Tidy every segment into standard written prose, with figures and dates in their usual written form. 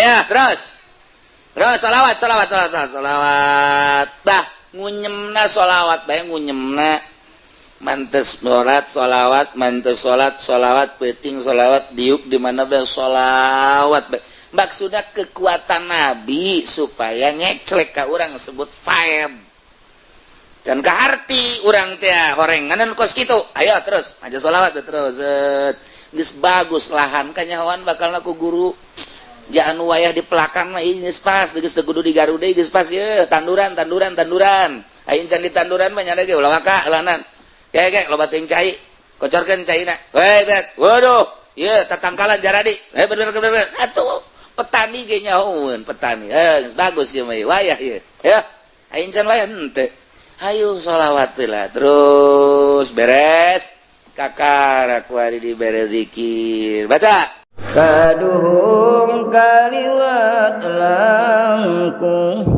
Ayo terus terus, sholawat, sholawat, sholawat, sholawat. Bah, ngunyemna sholawat bae, ngunyemna mantes sholat sholawat, mantes sholat sholawat, penting sholawat, diuk di mana bae sholawat bae. Maksudnya kekuatan Nabi supaya ngeclek ka urang, sebut faid dan kaharti urang teh horenganan kos kitu. Ayo terus aja sholawat terus. Geus bagus lahan, kanyahoan bakal ku guru jangan wayah di pelakan mah ini pas geus teu kudu di Garuda, geus pas ye tanduran, tanduran, tanduran. Ayo can di tanduran mah nya ge ulah waka lanan kayak kayak loba teuing cai, kocorkeun caina we. Waduh, ye tatangkalan jaradi eh bener bener bener. Atuh petani ge nyahoeun petani, eh bagus ye mah wayah ye ya. Ayo can wayah henteu, ayo sholawat lah terus. Beres kakak aku hari dibere zikir baca. Kaduhung kaliwat langkung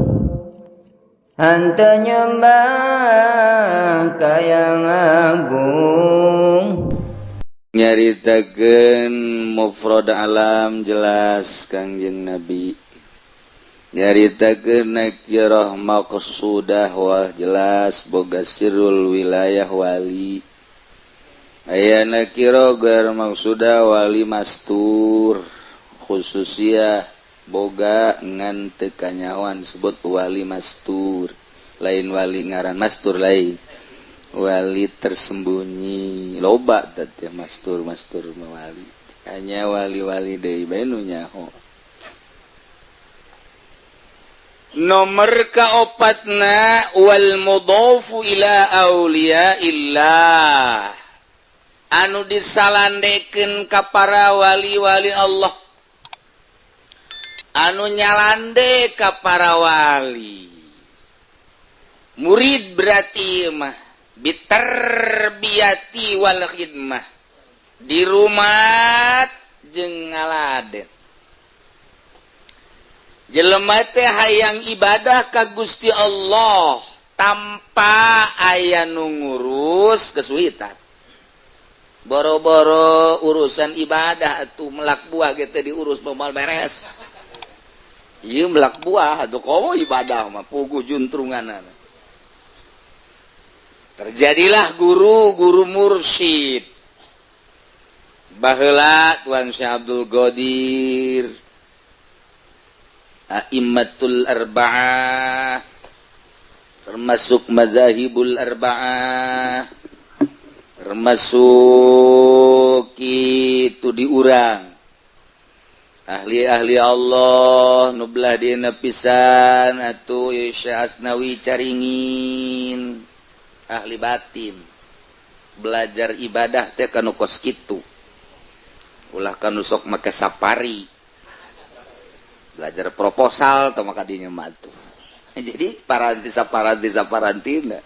henteu nyembah ka Yang Agung. Nyaritakeun mufrad alam jelas Kangjeng Nabi, nyaritakeun nakirah maqsudah wah jelas, boga sirrul wilayah wali, aya nakirah ghair maqsudah wali mastur, khususiyah boga ngan teu kanyahoan, sebut wali mastur, lain wali ngaran mastur, lain wali tersembunyi. Loba teh mastur, mastur wali, hanya wali-wali deui bae nu nyaho. Nomor kaopatna, wal mudhafu ila auliya illah, anu disalandekeun ka para wali-wali Allah, anu nyalande ka para wali murid berarti mah bitarbiyati wal khidmah, di rumah jeung ngaladen. Jelema teh hayang ibadah ka Gusti Allah tanpa aya nu ngurus kesulitan. Boro-boro urusan ibadah atuh, melak buah gitu diurus moal beres. Ieu melak buah atuh, komo ibadah mah puguh juntrunganana. Terjadilah guru-guru mursyid. Baheula Tuan Syekh Abdul Qadir, A'immatul Arba'ah, termasuk mazahibul arba'ah, termasuk itu diurang ahli-ahli Allah nu belah dina pisan atuh Syekh Asnawi Caringin, ahli batin. Belajar ibadah teh kanu kos kitu, ulah kanu sok make safari belajar proposal atau maka dinya mah tuh. Jadi paranti saparanti saparantina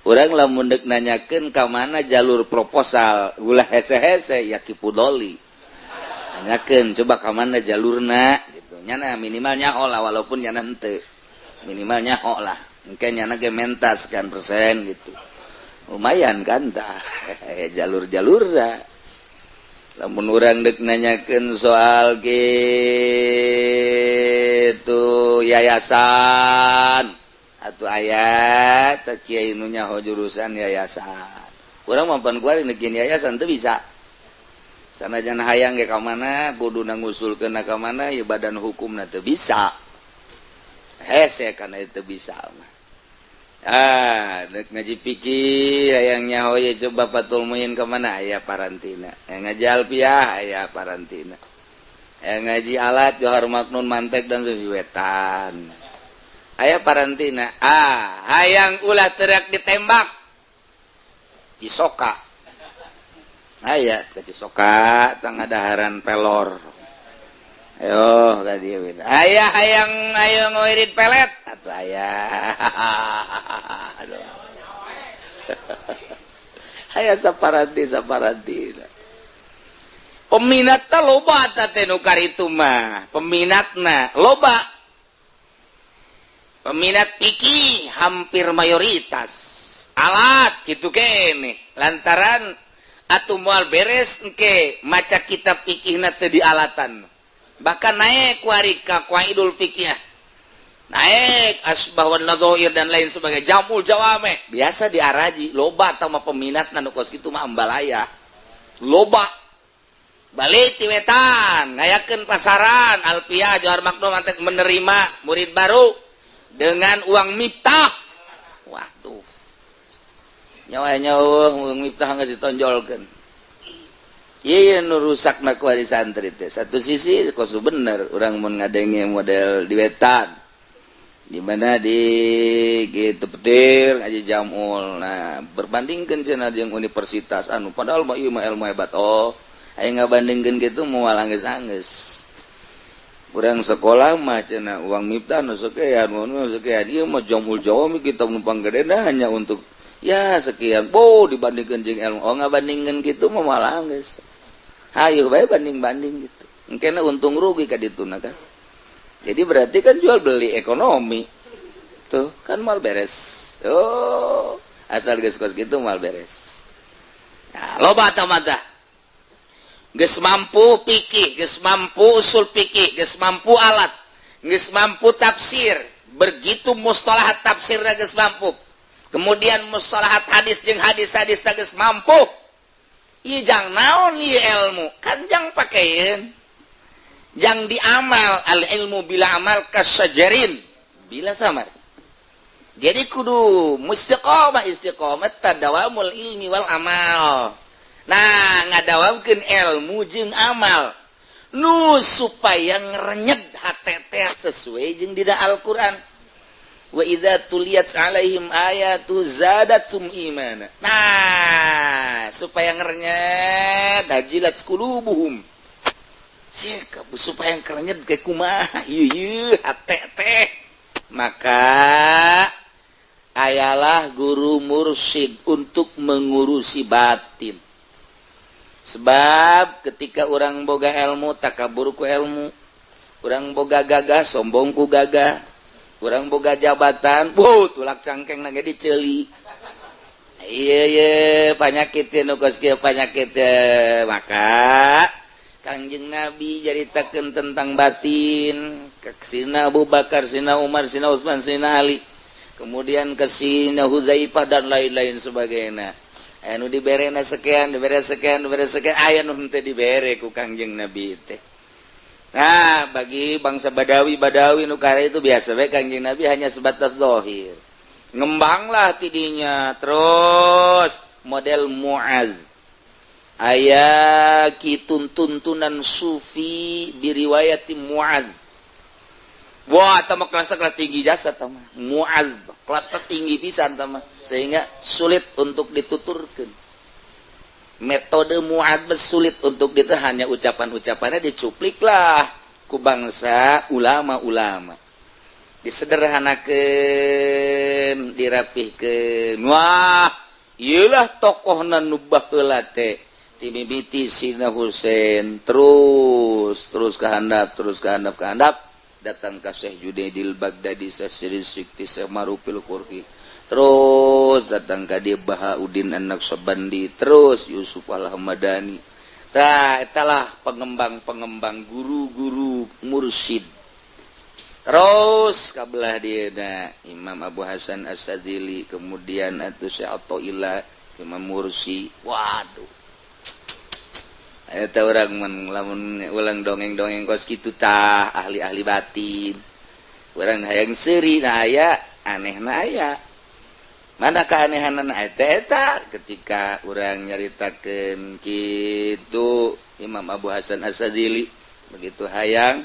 urang lamun deuk nanyakeun ka mana jalur proposal, ulah hese-hese ya Ki Pudoli, tanyakeun coba ka mana jalurna gitu. Nyana minimal nyaho lah, walaupun nyana henteu, minimal nyaho lah. Engke nyana ge menta sekian persen gitu, lumayan kan tah jalur-jalurna. Lamun urang deuk nanyakeun soal gitu yayasan atau aya teh kiai nu nyaho jurusan yayasan, urang mampan kuari nekin yayasan teu bisa. Sanajan hayang ge ka mana kudu ngusulkeun ka mana ya badan hukumna, teu bisa, hese kana teu bisa mah. Ah, dek ngaji fikih hayang nyaho ye coba Fathul Muin ka mana, aya parantina. Hayang ngaji alfiah aya parantina. Hayang ngaji alat Johar Maknun mantek dan wetan aya parantina. Ah, hayang ulah teriak ditembak Cisoka aya ke Cisoka tengah daharan pelor. Ayo tadi aya hayang ayo ngirit pelet atau aya. Aduh. Aya saparanti saparanti. Peminatna loba teh nu karitu mah, peminatna loba. Peminat fikih hampir mayoritas. Alat gitu kene lantaran atuh moal beres engke maca kitab fikihna teu di alatan. Bahkan naik kuari ka qawaidul fikih, naik asbah wan nadhair dan lain sebagainya, jamul jawame. Biasa diaraji loba atau mah peminat nu kos kitu mah ambalaya loba. Balik ti wetan, ngayakeun pasaran Alfiah Johar Makdum menerima murid baru dengan uang Miftah. Waduh, nyawa nyawa uang Miftah geus ditonjolkeun. Iya, nu rusak na ku santri teh. Satu sisi kos bener urang mun ngadenge model di wetan di mana di gitu petir ngaji jamul. Nah, berbandingkeun cenah jeung universitas anu padahal mah ieu mah ilmu hebat. Oh, aya ngabandingkeun kitu moal anggeus-anggeus. Urang sekolah mah cenah uang Miftah nu sekian, nu sekian. Ieu mah jamul jawami kita numpang gedena hanya untuk ya sekian. Bo dibandingkeun jeung ilmu. Oh, ngabandingkeun kitu mah moal anggeus. Hayu bae banding-banding gitu. Engkena untung rugi ka dituna kan. Jadi berarti kan jual beli ekonomi. Tuh kan mal beres. Oh, asal geus kos gitu mal beres. Nah, loba mata. Geus mampu fikih, geus mampu usul fikih, geus mampu alat, geus mampu tafsir. Begitu mustalahat tafsirna geus mampu. Kemudian mustalahat hadis jeung hadis-hadis geus mampu. Ieu jang naon ieu ilmu? Kan jang pakeun. Jang diamal. Al ilmu bila amal kasyajarin bila samar. Jadi kudu mustiqomah, istiqomah tadawamul ilmi wal amal. Nah, ngadawamkeun ilmu jeung amal nu supaya ngerenyet hate teh sesuai jeung dina Al-Qur'an. Wa idza tuliyat alaihim ayatu zadatsum imana. Nah, supaya ngerenyet hajilat qulubuhum. Supaya kerenyet ke kumaha ieu hate teh, maka ayalah guru mursyid untuk mengurusi batin. Sebab ketika orang boga ilmu takabur ku ilmu, orang boga gagah sombong ku gagah, orang boga jabatan wow tulak cangkeng nage diceli. Iya iya panyakit nu kos kieu panyakit. Maka Kangjeng Nabi caritakeun tentang batin ke sina Abu Bakar, sina Umar, sina Utsman, sina Ali, kemudian ke sina Huzaifah dan lain-lain sebagainya. Aya nu diberena sekian, dibere sekian, dibere sekian, aya nu henteu dibere ku Kangjeng Nabi teh. Nah, bagi bangsa Badawi-Badawi nu kare itu biasa we Kangjeng Nabi hanya sebatas zahir. Ngembanglah tidinya terus model Muaz. Aya kitun tuntunan sufi biriwayati Muaz. Wah, tama kelas-kelas tinggi jasa tama. Muaz kelas tertinggi pisan tama, sehingga sulit untuk dituturkan. Metode Muaz sulit untuk ditahannya, ucapan-ucapannya dicuplik lah ku bangsa ulama-ulama. Disederhanakeun, dirapihkeun. Wah, ieulah tokohna nu baheula teh. Timimiti Sina Husain terus terus kehandap, terus kehandap, kehandap datang ke Syekh Junaidil Baghdadi, Syekh Sikti, Syekh Marufil Qurhi, terus datang ke dia Bahauddin An-Naqsyabandi, terus Yusuf Al-Hamadani. Tah etalah pengembang-pengembang guru-guru mursyid. Terus kabelah dia na Imam Abu Hasan As-Sadzili, kemudian atuh Syekh Athaillah, Imam Mursi. Waduh, eta urang mun lamun ulang dongeng-dongeng kos kitu tah ahli-ahli batin. Urang hayang seuri na aya, anehna aya. Mana keanehanana eta eta ketika urang nyaritakeun kitu Imam Abu Hasan As-Sadzili begitu hayang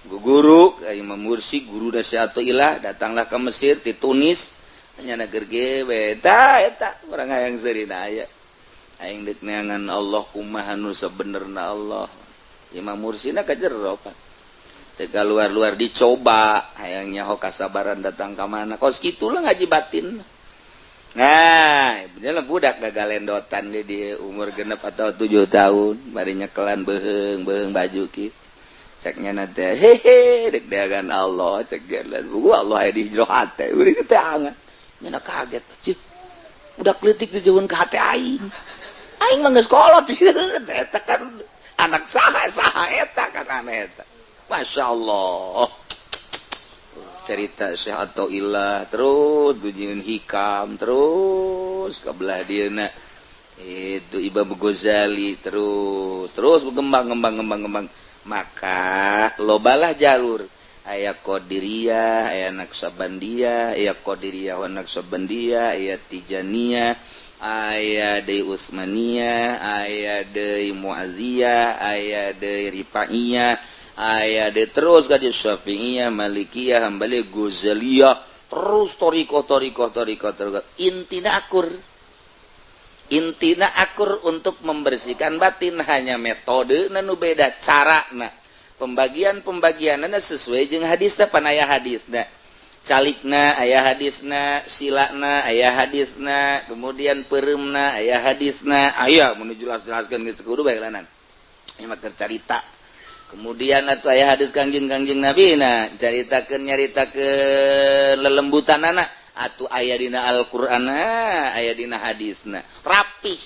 guru Imam Mursi guru Syekh Athaillah datanglah ke Mesir di Tunis nya gerge eta eta urang hayang seuri na aya. Aing deuk neangan Allah kumaha nu sabenerna Allah. Imam Mursina ka jero pan. Teu luar-luar dicoba hayang nyaho kasabaran datang ka mana. Kos kitulah ngaji batin. Nah, bener budak gagalendotan di umur 6 atau 7 tahun bari nyekelan beuheung-beuheung baju kieu. Ceknya teh hehe deuk neangan Allah cek geus buku Allah aya di jero hate. Urang teh angan. Nya kaget. Cih. Budak leutik dijeueun ka hate aing. Aing mah geus kolot eta kan anak saha saha eta kan aneh eta. Masya Allah, cerita Syekh Athaillah terus bunyiin Hikam, terus ke belah dieuna itu Imam Ghazali, terus terus berkembang, ngembang, ngembang, ngembang. Maka lobalah jalur, aya Qadiriyah, aya Naqsyabandiyah, aya Qadiriyah wa Naqsyabandiyah, aya Tijaniyah, aya deui Utsmaniyah, aya deui Muazziyah, aya deui Rifaiyah, aya deui terus ka Syafi'iyah, Malikiyah, Hambali, Ghazaliyah, terus toriko, toriko, toriko, toriko. Intina akur, intina akur untuk membersihkan batin, hanya metode nu beda, cara. Nah, pembagian-pembagianana sesuai jeung hadisna. Pan aya hadisna, calikna aya hadisna, silana aya hadisna, kemudian pereumna aya hadisna. Aya mun jelas-jelaskeun geus kudu bae lanan, ieu mah keur carita. Kemudian atuh aya hadis Kangjeng-kangjeng Nabi na caritakeun, nyaritakeun lelembutanana, atuh aya dina Al-Qur'ana, aya dina hadisna, rapih.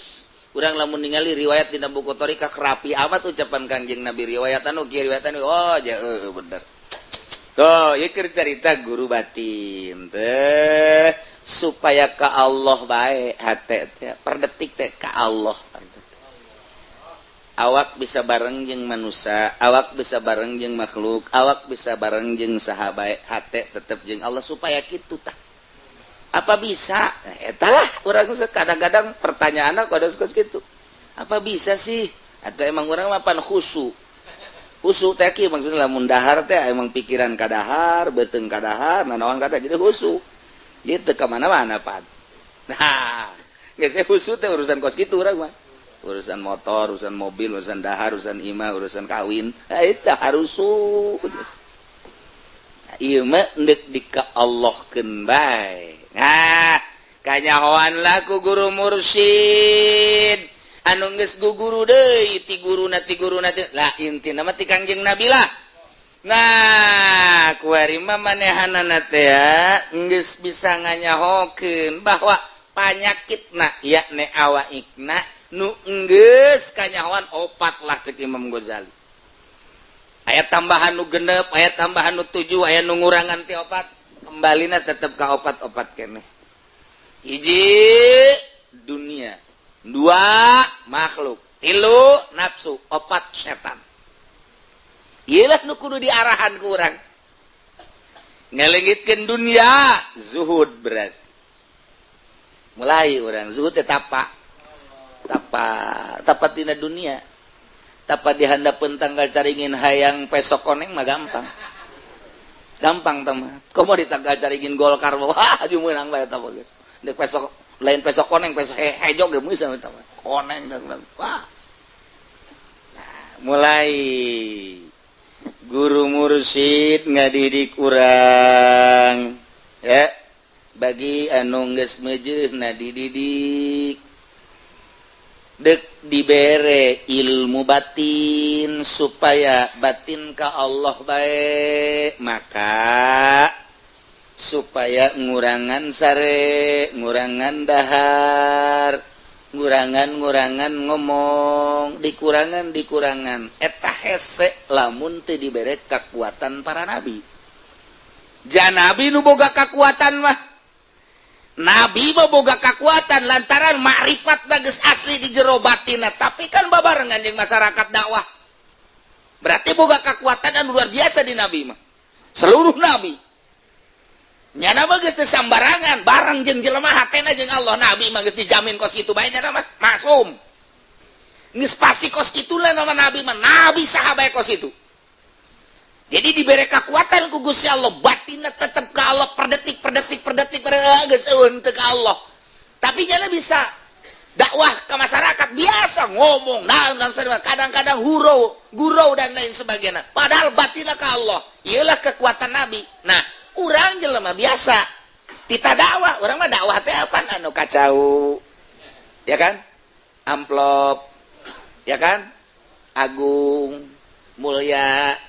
Urang lamun ningali riwayat dina buku torikah, rapi amat ucapan Kangjeng Nabi, riwayat anu kieu, riwayat anu, oh ja, bener tuh. Ieu keur carita guru batin teh supaya ka Allah bae hate teh, per detik teh ka Allah. Awak bisa bareng jeung manusia, awak bisa bareng jeung makhluk, awak bisa bareng jeung saha bae, hate tetep jeung Allah, supaya kitu tah. Apa bisa? Eta lah urang kadang-kadang pertanyaan aku ada kos gitu, apa bisa sih? Atau emang urang mah pan khusu khusu teh kieu maksudnya, lamun dahar teh emang pikiran kadahar, beuteung kadahar, nanaon kata, jadi khusu gitu ke mana-mana pan. Nah, geus khusu teh urusan kos kitu, urang mah urusan motor, urusan mobil, urusan dahar, urusan imah, urusan kawin. Nah, itu harus. Ieu mah endek di ka Allahkeun bae. Nah, kanyahoan lah ku guru mursyid anu geus guguru deui ti guruna, ti guruna, ti lah, intina mah ti Kangjeng Nabi lah. Nah, kuari mah manehanana teh geus bisa nganyahokeun bahwa panyakitna yakni awaikna nu enggeus kanyahoan opat lah cek Imam Ghazali. Aya tambahan nu 6, aya tambahan nu 7, aya nu ngurangan ti opat, kembalina tetep ka opat-opat keneh. Hiji dunia, dua makhluk, tilu nafsu, opat setan. Iyalah nu kudu diarahan ku urang ngalengitkeun dunia, zuhud. Berarti mulai urang zuhud teh tapa, tapa, tapa tina dunia, tapa di handapeun tangkal caringin. Hayang pesok koneng mah gampang, gampang tah. Komo di tangkal caringin Golkar, wah, aju meunang bae eta mah geus. Dek pesok lain pesok koneng, pesok hejo ge bisa eta mah, koneng dan wah. Nah, mulai guru mursyid ngadidik urang ya, bagi anu geus meujeuhna dididik dek dibere ilmu batin supaya batin ka Allah bae, maka supaya ngurangan sare, ngurangan dahar, ngurangan-ngurangan ngomong, dikurangan dikurangan eta hese lamun teu dibere kekuatan para nabi. Ja nabi nu boga kekuatan mah, nabi mah boga kekuatan lantaran makrifat geus asli di jero batinna, tapi kan babarengan jeung masyarakat dakwah, berarti boga kekuatan anu luar biasa di nabi mah. Seluruh nabi nyana mah geus teu sambarangan bareng jeung jelema, hatena jeung Allah. Nabi mah geus dijamin kos kitu bae, nyana mah maksum, geus pasti kos kitu lah nama nabi mah, nabi saha bae kos itu. Jadi diberi kekuatan ku Gusti Allah, batinna tetep ke Allah per detik, per detik, per detik, per detik, geus eueun teu ka Allah. Tapi nyana bisa dakwah ke masyarakat, biasa ngomong, nah, kadang-kadang hurau, gurau dan lain sebagainya. Padahal batinna ke Allah. Iyalah kekuatan nabi. Nah, urang jelema biasa tita dakwah, urang mah dakwah teh apa anu kacau. Ya kan? Amplop. Ya kan? Agung, mulia.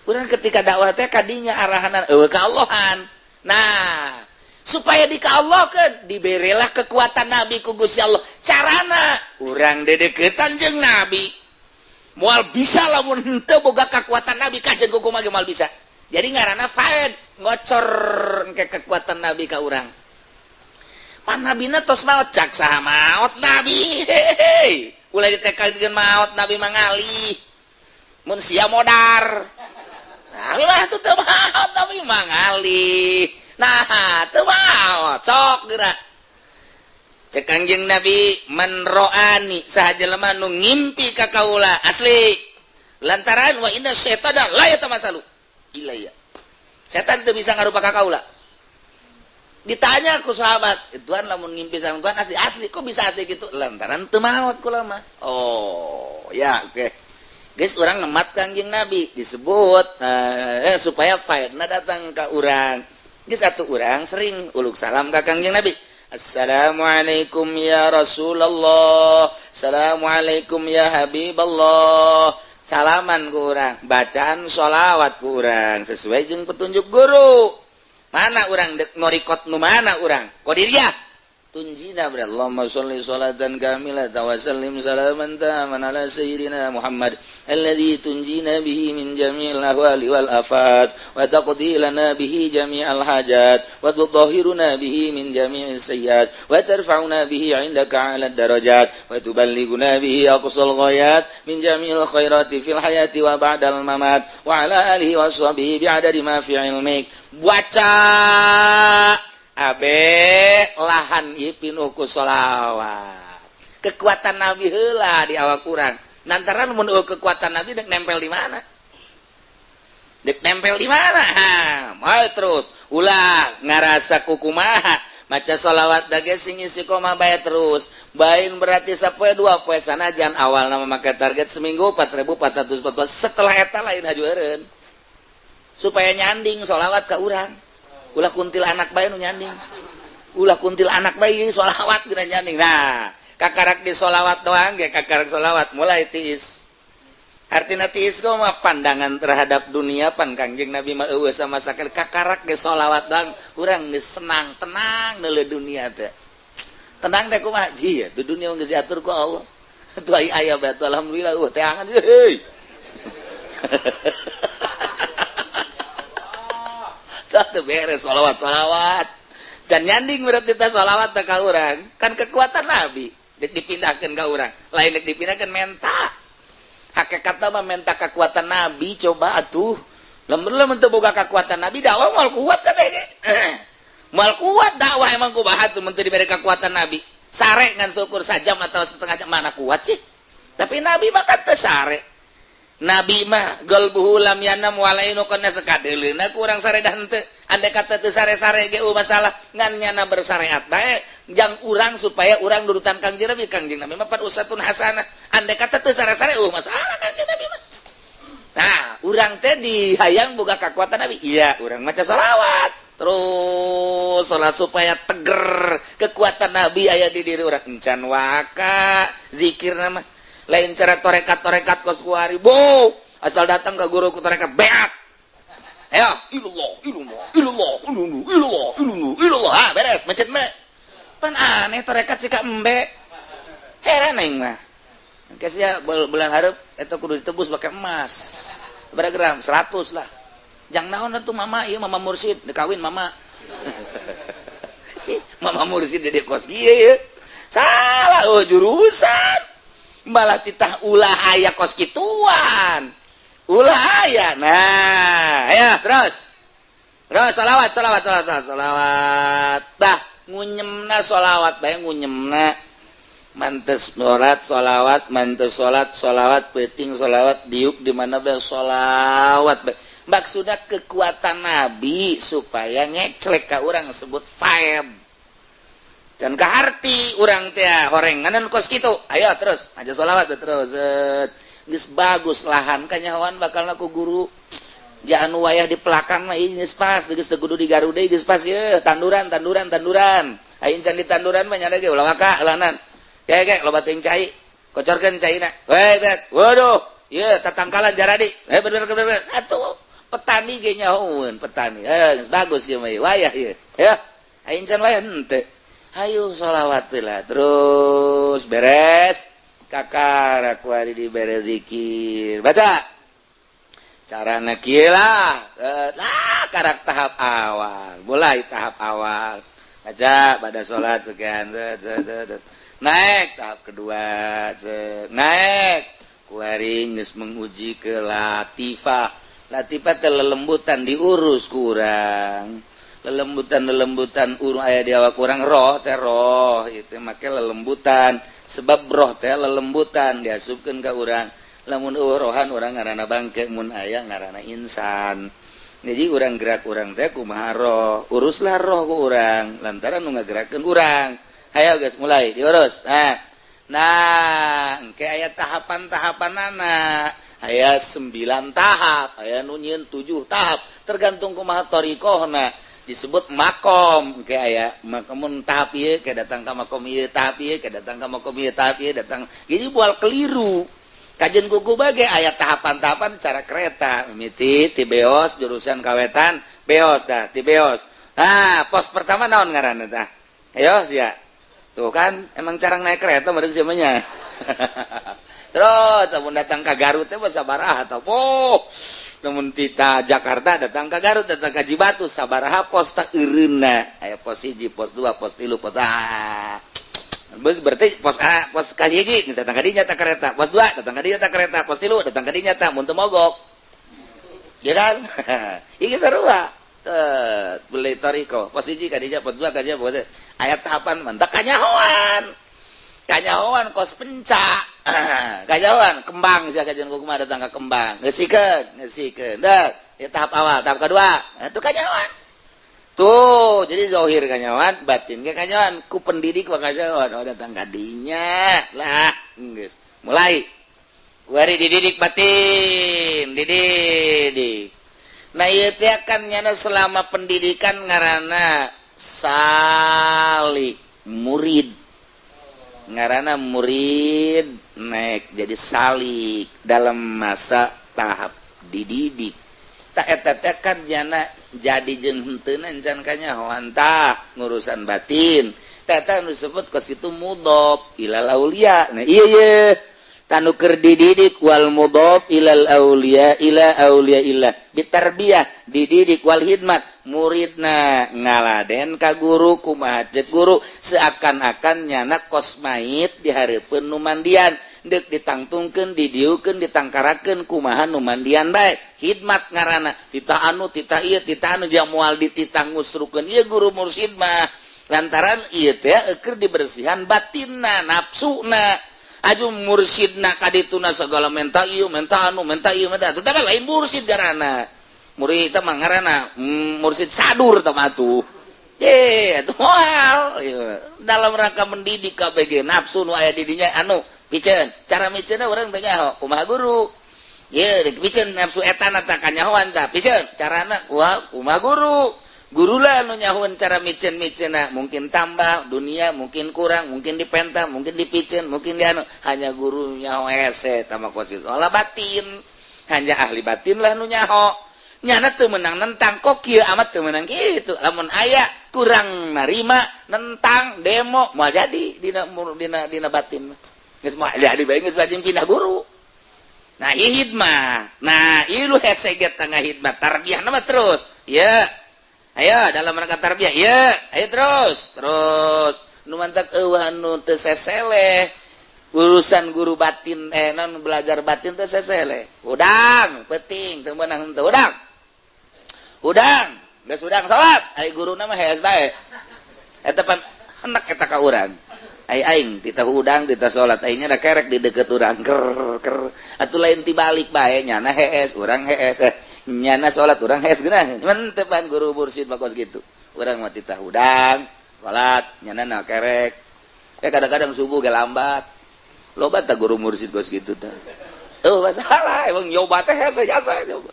Urang ketika dakwah teh kadinya arahanan eueuh ka Allahan. Nah, supaya di ka Allah kan diberilah kekuatan nabi ku Gusti Allah. Carana urang dedeketan jeung nabi. Moal bisa lamun henteu boga kekuatan Nabi kajen kumaha ge moal bisa. Jadi ngaranna faed ngocor ke kekuatan Nabi ka urang. Pan nabina tos maot cak saha maot Nabi. Hehehe. Ulah ditekadkeun maot Nabi mangalih. Mun sia modar. Nabi mah teu maot Nabi mangalih. Nah, teu maot sok geura. Cek Kangjeng Nabi man ro'ani saha jelema nu ngimpi ka kaula asli lantaran wa inna syaitana la yatamatsalu ilayya. Setan teu bisa ngarupa ka kaula. Ditanya ku sahabat, "Tuhan lamun ngimpi sareng Tuhan asli asli kok bisa asli gitu?" Lantaran teu maot kula mah. Oh, ya oke. Okay. Geus urang ngemat Kangjeng Nabi disebut supaya faedna datang ka urang. Geus atuh urang sering uluk salam ka Kangjeng Nabi. Assalamualaikum ya Rasulullah, assalamualaikum ya Habiballah. Salaman ku urang, bacaan sholawat ku urang sesuai jeung petunjuk guru. Mana urang dek ngorikot nu mana urang? Qadiriyah. Tunjina ber Allahumma sholli sholatan kamilatan wa sallim salaman taman ala sayyidina Muhammad alladzi tunjina bihi min jami'il ahwali wal afat wa taqdi lana bihi jami'al hajat wa tutahhiruna bihi min jami'is sayyiat wa tarfa'una bihi 'indaka 'ala darajat wa tuballighuna bihi aqsal ghayat min jami'il khairati fil hayati wa ba'dal mamat wa 'ala alihi wa sahbihi bi'adadi ma fi 'ilmik. Baca abe lahan ieu pinuh ku sholawat. Kekuatan Nabi heula di awak urang. Lantaran mun kekuatan Nabi dek nempel di mana? Dek nempel di mana? Ha, moal terus ulah ngarasa kukumaha. Maca sholawat dage sing istiqomah bae terus. Bain berarti sapoe dua poe sanajan awalna make target seminggu 4414 setelah eta lain haju eureun. Supaya nyanding sholawat ka urang. Ulah kuntil anak bae nu nyanding. Ulah kuntil anak bae sholawat geuna nyanding. Nah, kakarak di sholawat doang ge kakarak sholawat mulai tiis. Artina tiis mah pandangan terhadap dunia pan Kangjeng Nabi mah eueuh sama sakali kakarak ge sholawat doang urang geus senang tenang neuleuh dunia teh. Tenang teh kumaha? Ji, tuh dunia geus diatur ku Allah. Tuh aya bae tuh alhamdulillah eueuh teangan heuy. Teu beres sholawat sholawat. Dan nyanding berarti teh sholawat teh ka urang. Kan kekuatan Nabi dek dipindahkeun ka urang. Lain dek dipindahkeun menta. Hakikatna mah menta kekuatan Nabi coba atuh. Lamun teu boga kekuatan Nabi dakwah moal kuat kabeh ge. Moal kuat dakwah emang kumaha tuh mun teu dibere kekuatan Nabi. Sare ngan syukur sajam atau setengah jam mana kuat sih. Tapi Nabi mah kan teu sare. Nabi mah galbuhu lam yanam walainu kana sakadeuleuna ku urang saredah henteu. Andai kata teu sare-sare ge masalah ngan nyana bersyariat bae jang urang supaya urang nurutan Kangjeng Nabi. Kangjeng Nabi mah pan usatun hasanah. Andai kata teu sare-sare masalah Kangjeng Nabi mah. Nah, urang teh dihayang boga kekuatan Nabi. Iya, urang maca sholawat. Terus salat supaya teger kekuatan Nabi aya di diri urang. Encan waka zikirna mah. Lain cara torekat-torekat kos kuari bo asal datang ke guru ku torekat beak ayo ilallah ilallah ilallah ilallah ilallah ilallah ilallah ah beres mencet me pan aneh torekat sika embe heran aing mah engke sia bulan hareup eta kudu ditebus pakai emas berapa gram 100 lah jang naon atuh mama ieu mama mursid dikawin mama mama mursid di kos kieu ye salah oh jurusan malah titah ulah aya kos kituan ulah aya. Nah ya terus terus sholawat sholawat sholawat sholawat dah ngunyemna sholawat bae ngunyemna mantes sholat sholawat mantes sholat sholawat peuting sholawat diuk di mana bae sholawat bae maksudna kekuatan Nabi supaya ngeclek ka urang sebut vibe dan kaharti urang teh horenganan kos kitu. Ayo terus aja sholawat terus. Geus bagus lahan kanyahoan bakal ku guru. Jangan wayah di pelakang mah ieu geus pas, geus teu kudu di Garuda geus pas ye tanduran tanduran tanduran. Aing can di tanduran mah nya ge ulah waka eulanan. Ge ge loba teuing cai. Kocorkeun caina. We teh. Waduh, ieu tatangkalan jaradi. Eh bener bener. Atuh petani ge nyahoeun petani. Geus bagus ieu mah wayah ieu. Ya. Aing can wayah henteu. Ayo sholawat lah terus beres Kakara ku ari dibere zikir. Baca. Carana kieu lah. Lah karak tahap awal. Mulai tahap awal. Baca pada salat sekian. Naik tahap kedua. Naik. Ku ari geus menguji ke latifah. Latifah teh lelembutan diurus ku urang. Lelembutan-lelembutan urang aya di awak urang roh teh roh itu make lelembutan sebab roh teh lelembutan diasupkeun ka urang. Lamun eueuh rohan urang ngaranna bangke, mun aya ngaranna insan. Jadi urang gerak urang teh kumaha roh, uruslah roh ku urang lantaran nu ngagerakeun urang. Hayo geus mulai diurus. Nah, engke aya tahapan-tahapanana. Aya 9 tahap, aya nu nyieun 7 tahap, tergantung kumaha thariqahna. Disebut makom, ke aya makomun tahap ieu ke datang ka makom ieu, tahap ieu ke datang ka makom ieu, tahap ieu datang. Jadi bual keliru. Kajian kuku bage aya tahapan-tahapan cara kereta mimiti ti Beos jurusan Kawetan, Beos dah ti Beos. Nah, pos pertama naon ngaranna tah? Ayo sia. Tuh kan emang cara naik kereta meureun sia mah nya. Terus lamun datang ka Garut teh sabaraha tah? Oh. Namun tita Jakarta datang ke Garut, datang ke Cibatu, sabaraha pos tak eureunna. Aya pos 1, pos 2, pos 3, pos A. Berarti pos A, pos ka hiji geus datang ka dinya ta kereta, pos 2 datang ka dinya ta kereta, pos 3 datang ka dinya ta mun teu mogok. Ya kan? Ieu sarua. Teu beli tariko, pos 1 ka dinya, pos 2 ka dinya, pos aya tahapan mantak kanyahoan. Kanyahoan kos pencak. Kanyahoan kembang sia kajian kumaha datang ka kembang. Ngeusikeun, ngeusikeun. Dah, ya tahap awal, tahap kedua. Nah, itu kanyahoan. Tuh, jadi zahir kanyahoan, batin ge kanyahoan, ku pendidik mah kanyahoan. Oh, datang ka dinya. Lah, geus. Mulai. Kuari dididik batin, dididik. Nah, ieu teh kan nyana selama pendidikan ngaranna salik murid. Ngaranna murid naik jadi salik dalam masa tahap dididik. Tak eta teh kan jana jadi jeung henteu encan kanyahoan tah ngurusan batin. Tah eta nu disebut ke situ mudhof ilal aulia. Nah ieu ye tanu keur dididik wal mudhof ilal aulia ila aulia illa bitarbiyah dididik wal hidmat muridna ngaladen ka guru kumaha ceuk guru seakan-akan nyana kos mait di hareupeun nu mandian deuk ditangtungkeun didiukeun ditangkarakeun kumaha nu mandian bae hidmat ngaranna titah anu titah ieu titah anu jang moal dititah ngusrukeun ieu guru mursyid mah lantaran ieu teh eueuh dibersihan batinna nafsuna aju mursyidna kadituna segala menta ieu menta anu menta ieu menta anu teh lain mursyid garana murid teh mah ngaranna mursyid sadur teh mah atuh. Atuh moal dalam rangka mendidik KBG nafsu nu aya di dinya anu piceun cara miceunna urang teh nyaho kumaha guru ieu piceun nafsu etana tah kanyahoan tah piceun carana kumaha guru gurulah nu nyahoan cara miceun-miceunna mungkin tambah dunia mungkin kurang mungkin dipenta mungkin dipiceun mungkin dianu hanya guru nyaho hese tah mah kos itu olah batin hanya ahli batin lah nu nyaho nyana teu meunang nentang kok kieu amat teu meunang kitu lamun aya kurang narima nentang demo moal jadi dina batin geus moal jadi bae geus wajib pindah guru. Nah ieu hidmah. Nah ieu lu hese ge tengah hidmah tarbiyah mah terus ya ayo dalam rangka tarbiyah ya ayo terus terus nu mantak eueuh anu teu seseleh urusan guru batin non belajar batin teu seseleh hudang penting teu meunang teu hudang hudang geus hudang salat ai guruna mah hees bae eta pan hendak eta ka urang ai aing titah hudang titah salat aing nya da kerek di deukeut urang ker ker atuh lain tibalik bae nyana hees urang hees nyana salat urang hees geunah mentepan guru mursyid mah kos kitu urang mah titah hudang salat nyana na kerek kadang-kadang subuh ge lambat loba tah guru mursyid kos kitu tah eueuh masalah emang nyoba teh hese jasa nyoba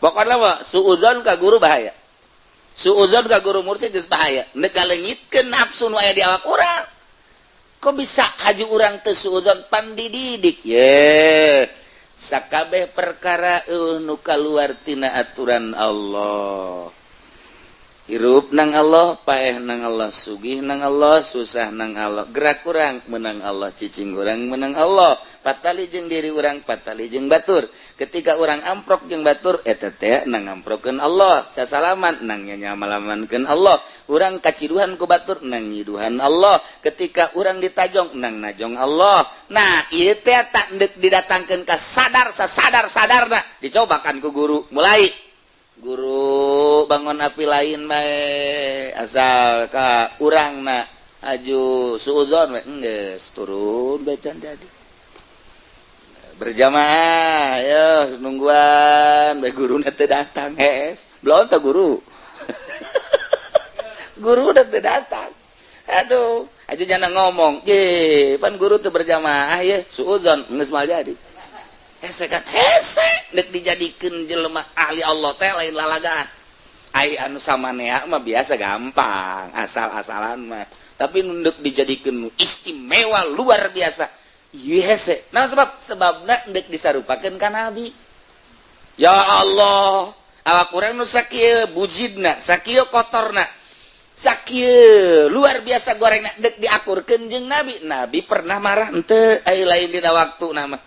pokona mah suuzon ka guru bahaya suuzon ka guru mursyid geus bahaya neuk ngaleungitkeun nafsu nu aya di awak urang kok bisa haji urang teu suuzon pandididik ye sakabeh perkara nu kaluar tina aturan Allah Hirup nang Allah, paeh nang Allah, sugih nang Allah, susah nang Allah, gerak urang menang Allah, cicing urang menang Allah, patali jeung diri urang, patali jeung batur. Ketika urang amprok jeung batur, eta teh nang ngamprokeun Allah, sasalaman nang nyamalamankeun Allah, urang kaciduhan ku batur nang nyiduhan Allah, ketika urang ditajong nang najong Allah. Nah, ieu teh tak deuk didatangkeun ka sadar sasadar-sadarna, dicobakan ku guru. Mulai guru bangun api lain bae asal ka urang na aju suuzon we geus turun bae can jadi berjamaah yo nungguan bae guruna teu datang hees belum teh guru guru udah teu datang aduh aju nyana ngomong ye pan guru teu berjamaah ye suuzon geus moal jadi. Hese kan hese dek dijadikeun jelema ahli Allah teh lain lalagaan. Ai anu samanea mah biasa gampang asal-asalan mah, tapi ndek dijadikeun istimewa luar biasa ieu hese. Nah sebab sebabna ndek disarupakeun ka nabi. Ya Allah, awak urang nu sakieu bujidna, sakieu kotorna, sakieu luar biasa gorengna dek diakurkeun jeung nabi. Nabi pernah marah henteu ai lain dina waktu nama.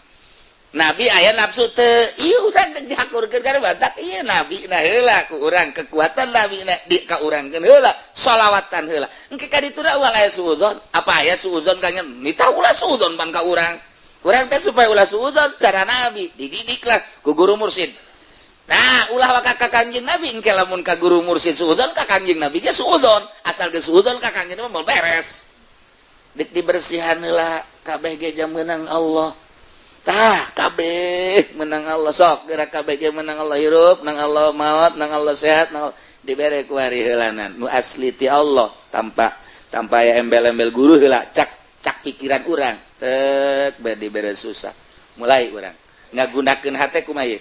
Nabi aya nafsu teu ieu urang dek diakurkeun kana batak ieu nabi na heula ku urang kekuatan nabi na di ka urangkeun heula sholawatan heula. Engke ka ditu ulah aya suudzon, apa aya suudzon ka nya mita ulah suudzon pan ka urang. Urang teh supaya ulah suudzon cara nabi dididiklah ku guru mursyid. Nah, ulah waka ka Kangjeng Nabi engke lamun ka guru mursyid suudzon ka Kangjeng Nabi ge suudzon, asal ge suudzon ka Kangjeng Nabi moal beres. Dek dibersihan heula kabeh ge jam meunang Allah. Tah kabeh menang Allah sok gerak kabeh ge menang Allah hirup nang Allah maot nang Allah sehat nang Allah dibere ku hari heulanan nu asli ti Allah tanpa tanpa aya embel-embel guru heula cak cak pikiran urang tek bae dibere susah mulai urang ngagunakeun hate kumaha ieu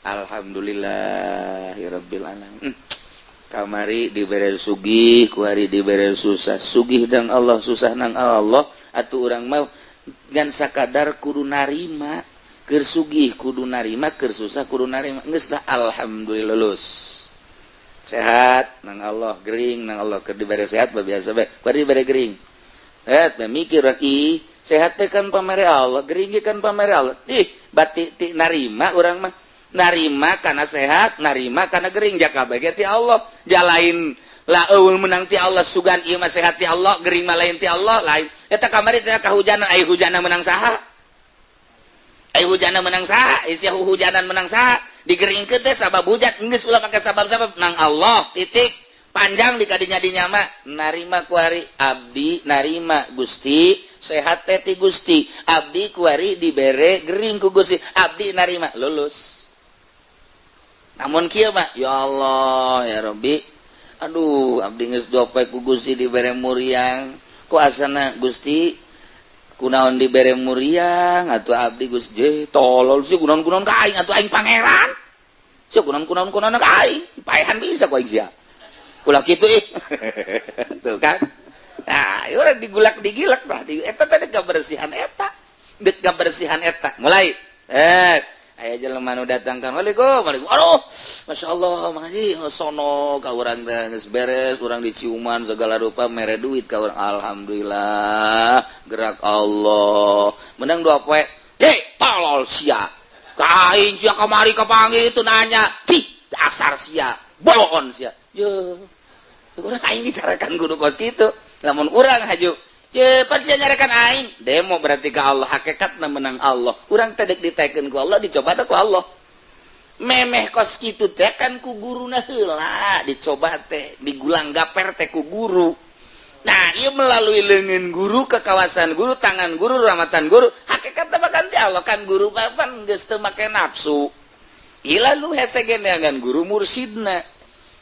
alhamdulillahirabbil alamin. Kamari dibere sugih ku hari dibere susah sugih dang Allah susah nang Allah atuh urang mah ngan sakadar kudu narima keur sugih kudu narima keur susah kudu narima geus lah alhamdulillah lulus sehat nang Allah gering nang Allah keur dibere sehat biasa bae keur dibere gering eh mikir ih sehat teh kan pamere Allah gering kan pamere Allah ih bati ti narima urang mah narima kana sehat narima kana gering jaka bae ti Allah jalain la eueul menang ti Allah sugan ieu mah sehat ti Allah gering mah lain ti Allah lain eta kamari teh kahujanan ai hujana menang saha ai hujana menang saha isia hujanan menang saha digeringkeun teh sabab hujan geus ulah make sabab-sabab nang Allah titik panjang di kadinya dinya mah narima kuari abdi narima Gusti sehat teh ti Gusti abdi kuari dibere gering ku Gusti abdi narima lulus. Namun kieu mah ya Allah ya Rabbi aduh abdi geus dua poe ku Gusti dibere muriang ku asana Gusti kunaon dibere muriang atuh abdi Gusti je tolol sih kunaon-kunaon ka aing atuh aing pangeran sih kunaon-kunaon ka aing paehan bisa ku aing sia ulah kitu ih tuh kan. Nah ieu urang digulak digilak tah eta teh kabersihan eta deuk kabersihan eta mulai aya jelema nu datang kan waalaikum waalaikum aduh masyaallah Mang Haji sono ka urang teh geus beres urang diciuman segala rupa mere duit ka urang alhamdulillah gerak Allah menang dua poe hei tolol sia ka aing sia kamari kapanggih itu nanya ih dasar sia bolon sia ye urang aing dicarekan kudu kos kitu lamun urang haju cepat sia nyarekan aing demo berarti ka Allah hakikatna menang Allah urang teh dek ditekeun ku Allah dicoba ku Allah memeh kos kitu teh kan ku guruna heula dicoba teh digulang gaper teh ku guru. Nah ieu melalui leungeun guru ke kawasan guru tangan guru rahmatan guru hakikatna mah kan ti Allah kan guru mah pan geus teu make nafsu ieu lu hese ge neangan guru mursidna.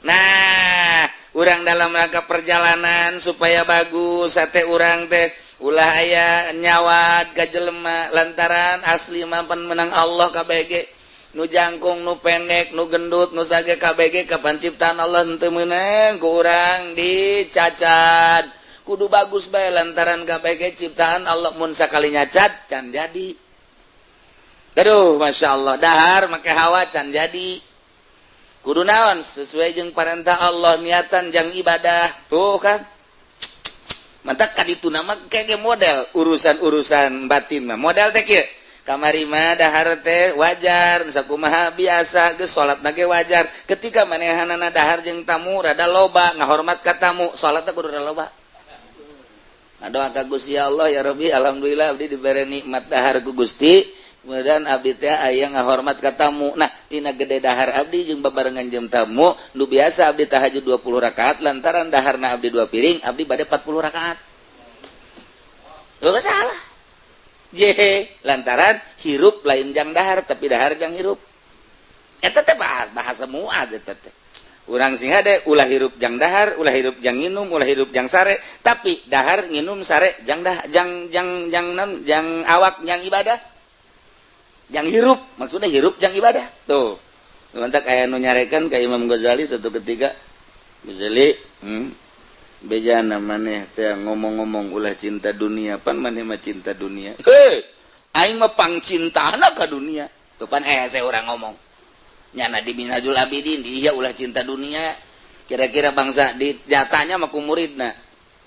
Nah urang dalam rangka perjalanan supaya bagus sate urang teh ulah aya nyawat ka jelema lantaran asli mampan menang Allah KBG nu jangkung nu pendek nu gendut nu sage KBG kapan ciptaan Allah henteu meunang ku urang dicacat kudu bagus bae lantaran KBG ciptaan Allah mun sakali nyacat can jadi. Aduh Masya Allah dahar make hawa can jadi. Kudu naon sesuai jeung parentah Allah niatan jang ibadah tuh kan. Mantak ka ditu nama kege model urusan-urusan batin mah model teh kieu. Kamari mah dahar teh wajar sakumaha biasa geus salatna ge wajar. Ketika manehanana dahar jeung tamu rada loba ngahormat ka tamu salatna kudu rada loba. Ngadoa ka Gusti Allah ya Rabbi alhamdulillah abdi dibere nikmat dahar ku Gusti. Kemudian abdi teh aya ngahormat ka tamu. Nah, tina gede dahar abdi jeung babarengan jeung tamu, nu biasa abdi tahajud 20 rakaat lantaran daharna abdi 2 piring, abdi bade 40 rakaat. Eueuh salah. Je, lantaran hirup lain jang dahar tapi dahar jang hirup. Eta teh bahasa muad eta teh. Urang sing hade ulah hirup jang dahar, ulah hirup jang nginum, ulah hirup jang sare, tapi dahar nginum sare jang dah jang jang jang nam jang awak jang ibadah. Yang hirup maksudnya hirup yang ibadah tuh mantak aya nu nyarekan ka Imam Ghazali suatu ketika Ghazali bejana maneh teh ngomong-ngomong ulah cinta dunia pan maneh mah cinta dunia heuh aing mah pangcintana ka dunia tuh pan hese urang ngomong nyana di Minhajul Abidin di ieu ulah cinta dunia kira-kira bangsa di jatanya mah ku muridna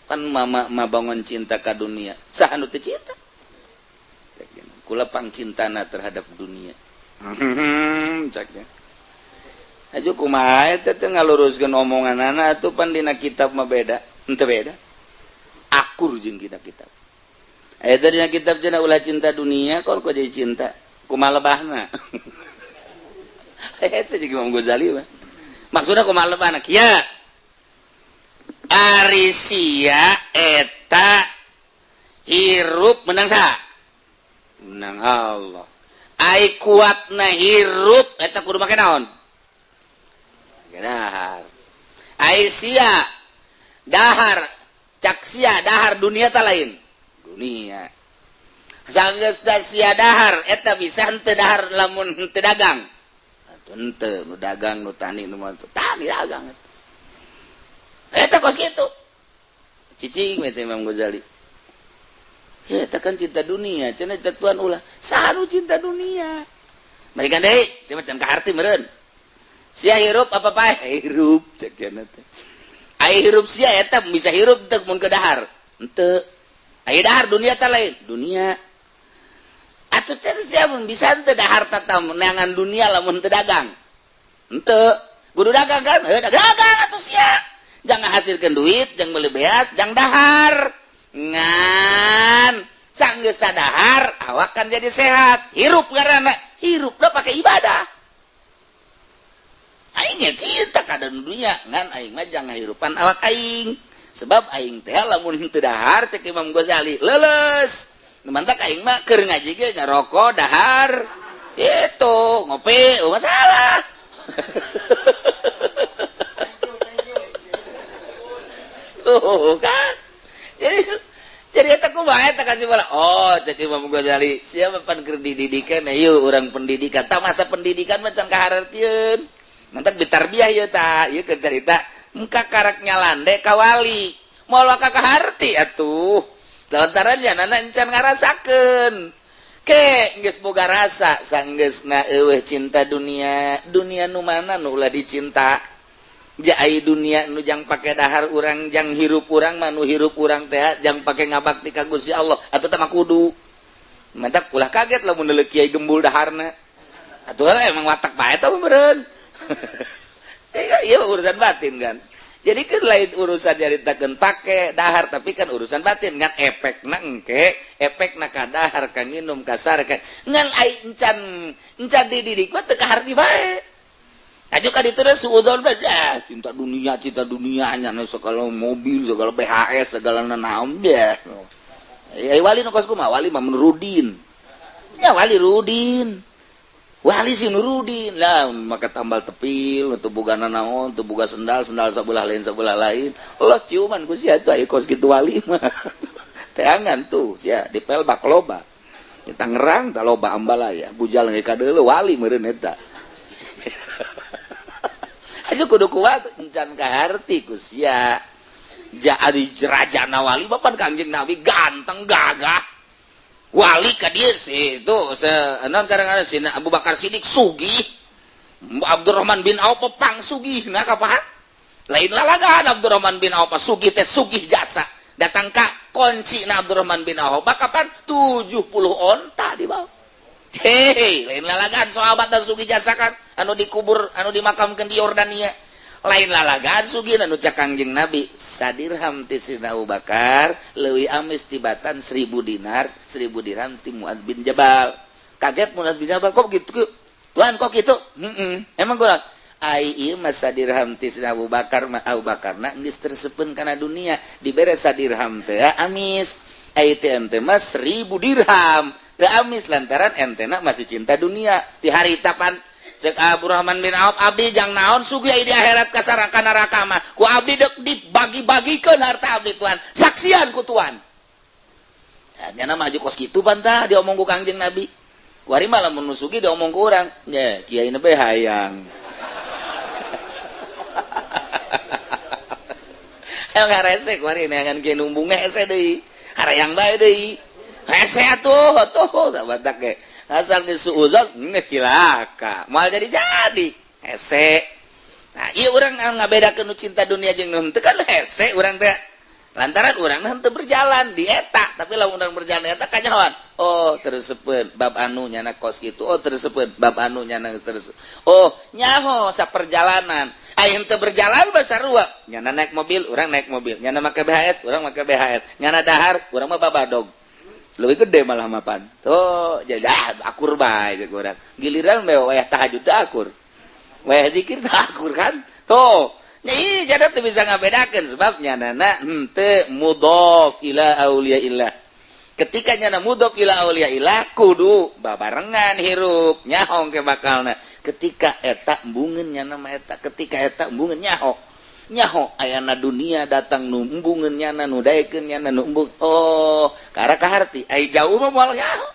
pan mama mah bangun cinta ka dunia saha nu teu cinta kula pangcintana terhadap dunia. Caknya. Aju kumaha eta teh ngaluruskeun omonganana atuh pan dina kitab mah beda, henteu beda. Akur jeung dina kitab. Eta dina kitab cenah ulah cinta dunia, kok jadi cinta? Kumaha lebahna? Hese jeung Imam Ghazali mah. Maksudna kumaha lebahna? Kieu. Ari sia eta hirup menang saha? Menang Allah. Ai kuatna hirup eta kudu make naon? Make dahar. Ai sia dahar cak sia dahar dunia ta lain? Dunia. Sanggeus sia dahar eta bisa henteu dahar lamun henteu dagang. Atuh henteu nu dagang nu tani nu mah tani dagang. Eta kos kitu. Cicing we teh Imam Ghazali. Ya, kan cinta dunia, cenah cek tuan ulah. Saha nu cinta dunia? Balikan deui, sia macam kaharti meureun. Sia hirup apa pae? Hirup cek cenah teh. Ai hirup sia eta bisa hirup teu mun ke dahar. Henteu. Ai dahar dunia teh lain, dunia. Atuh teh sia mun bisa henteu dahar tatam neangan dunia lamun teu dagang. Henteu. Kudu dagang kan? Heuh, dagang atuh sia. Jangan hasilkeun duit, jangan meuli beas, jangan dahar. Ngan sanggeus sadahar awak kan jadi sehat hirup karena hirup dah pakai ibadah aing ge cinta ka dunia ngan aing mah jangan hirupan awak aing sebab aing teh lamun henteu dahar cek Imam Ghazali leuleus nu mantak aing mah keur ngaji ge ngaroko dahar itu ngopi oh masalah. Tuh kan jadi eta kumaha eta kasih bola. Oh, cek Imam Ghazali, siapa pan keur dididikan ayo urang pendidikan. Tah masa pendidikan mah can kahartieun. Mantak ditarbiah ieu tah, ieu keur carita engka karak nyalande ka wali. Moal ka kaharti atuh. Lantaran nyanana encan ngarasakeun. Ke geus boga rasa sanggeusna eueuh cinta dunia, dunia nu mana nu ulah dicinta. Jai dunia nu jang pake dahar urang jang hirup urang mah nu hirup urang teh jang pake ngabakti ka Gusti Allah atuh teh mah kudu mantak ulah kaget lamun deuleu kiai gembul daharna atuh emang watak bae tah meureun. Iya urusan batin kan jadi kan lain urusan nyaritakeun pake dahar tapi kan urusan batin ngan efekna engke efekna ka dahar ka nginum ka sare ka ngan ai encan encan dididik mah teu kaharti bae. Aja kan itu deh suudzon ah, cinta dunia nya segala mobil, segala BHS, segala naon deh. Ai wali nu kos kumaha? Wali mah Nurudin. Ya wali Rudin. Wali si Nurudin lah maka tambal tepil, teu boga nanaon, teu boga sendal, sendal sabelah lain sabelah lain. Los ciuman ku sia tuh aya kos kitu wali mah. Teangan tuh sia dipel bak loba. Di Tangerang tah loba ambalaya, bujal ge kadeuleu wali meureun eta. Aja kudu kuat encan kaharti ku sia. Jadi rajana wali bapan Kangjeng Nabi ganteng gagah. Wali ka dieu sih itu non kadang-kadang si Abu Bakar Siddiq sugih. Abdurrahman bin Auf pangsugihna kapan? Lain lalagaan Abdurrahman bin Auf sugih teh sugih jasa. Datang ka kunci na Abdurrahman bin Auf kapan 70 onta di bawah. Hei, lain lalagaan sahabat dan sugih jasa kan anu dikubur anu dimakamkeun di Yordania. Lain lalagaan sugih anu cak Kangjeng Nabi sadirham ti Sidna Abu Bakar leuwih amis tibatan 1000 dinar 1000 dirham ti Muad bin Jabal. Kaget Muad bin Jabal kok gitu? Tuan kok gitu? Emang kurang ai ieu mah sadirham ti Sidna Abu Bakar mah Abu Bakarna geus tersepeun kana dunia dibere sadirham teh amis ai teh ente mah 1000 dirham teu amis lantaran entena masih cinta dunia di hari tapan cek Abdurrahman bin Auf abdi jang naon sugih di akhirat kasaraka neraka mah ku abdi deuk dibagi-bagikeun harta abdi tuan saksian ku tuan. Nyana maju kos kitu bantah diomong ku Kangjeng Nabi. Kuari mah lamun nu sugih diomong ku urang nya kiai na bae hayang. Hayang ngarese kuari neangan kiai numbungna hese deui harayang bae deui. Hese atuh tuh tak batak ge. Asal geus suudzon geus cilaka. Moal jadi-jadi. Hese. Nah, ieu urang ngabedakeun nu cinta dunia jeung nu henteu kan hese urang teh. Lantaran urang henteu berjalan di eta, tapi lamun urang berjalan di eta kanyahoan. Oh, tersepeun bab anu nyana kos kitu. Oh, tersepeun bab anu nyana terus. Oh, nyaho saperjalanan. Ai henteu berjalan mah sarua. Nyana naik mobil, urang naik mobil. Nyana make BHS, urang make BHS. Nyana dahar, urang mah babadog. Lebih gede malah mapan. Tuh, jadi akur bae jeung urang. Giliran bae wayah tahajud teh akur. Wayah zikir teh akur kan? Tuh. Nya ieu jadi teu bisa ngabedakeun sebab nyanana henteu mudhof ila auliyaillah. Ketika nyana mudhof ila auliyaillah kudu babarengan hirup nyaho ke bakalna. Ketika eta embungeun nyana mah eta, ketika eta embungeun nyaho. Nyaho ayana dunia datang nu embungeun nyana nu daekeun nyana nu embung. Oh, karena kaharti ai jauh mah moal nyaho.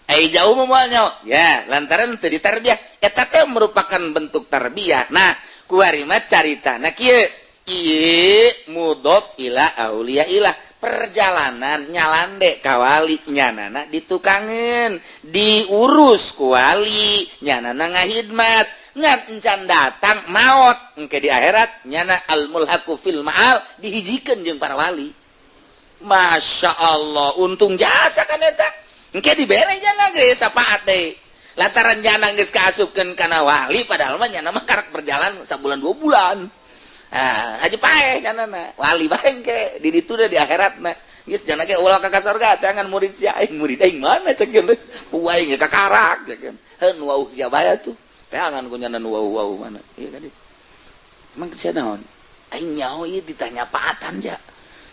Ai jauh mah moal nyaho. Ya, lantaran teu ditarbiyah. Eta teh merupakan bentuk tarbiyah. Nah, kuari mah caritana kieu. Ieu mudhof ila auliyaillah. Perjalanan nyalande ka wali nyanana ditukangeun, diurus ku wali, nyanana ngahidmat. Ngan encan datang maot engke di akhirat nyana al mulhaqu fil ma'al dihijikeun jeung para wali. Masya Allah, untung jasa kan eta. Engke dibere nyana ge sapaat deui. Lantaran nyana geus kaasupkeun kana wali padahal mah nyana mah karak berjalan sabulan 2 bulan. Ah, aja paeh nyana wali bae engke di ditu di akhiratna. Geus nyana ge ulah ka surga tangan murid sia aing murid aing mana cek geus. Ku aing ka karak cek. Heuh nu wauh sia bae atuh. Tangan ku nyana nu wauh-wauh mana. Ieu tadi. Emang sia naon? Aing nyaho ieu ditanya paatan ja.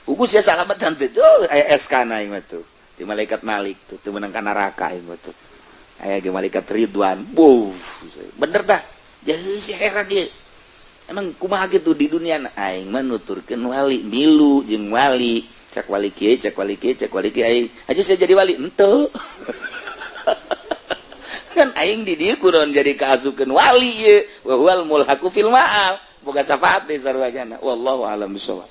Ugu sia salamatan teh tuh aya SK na aing mah tuh. Di malaikat Malik tuh teu meunang ka neraka aing mah tuh. Aya ge malaikat Ridwan. Wuh, bener dah. Jadi si heran ieu. Emang kumaha kitu di dunia aing mah nuturkeun wali milu jeung wali. Cak wali kieu, cak wali kieu, cak wali kieu aing. Aja sia jadi wali henteu. Kan aing di dieu kunaon jadi kaasukeun wali ieu wa huwal mulhaqu fil ma'al boga syafaat deui sarua jana wallahu a'lam bishawab.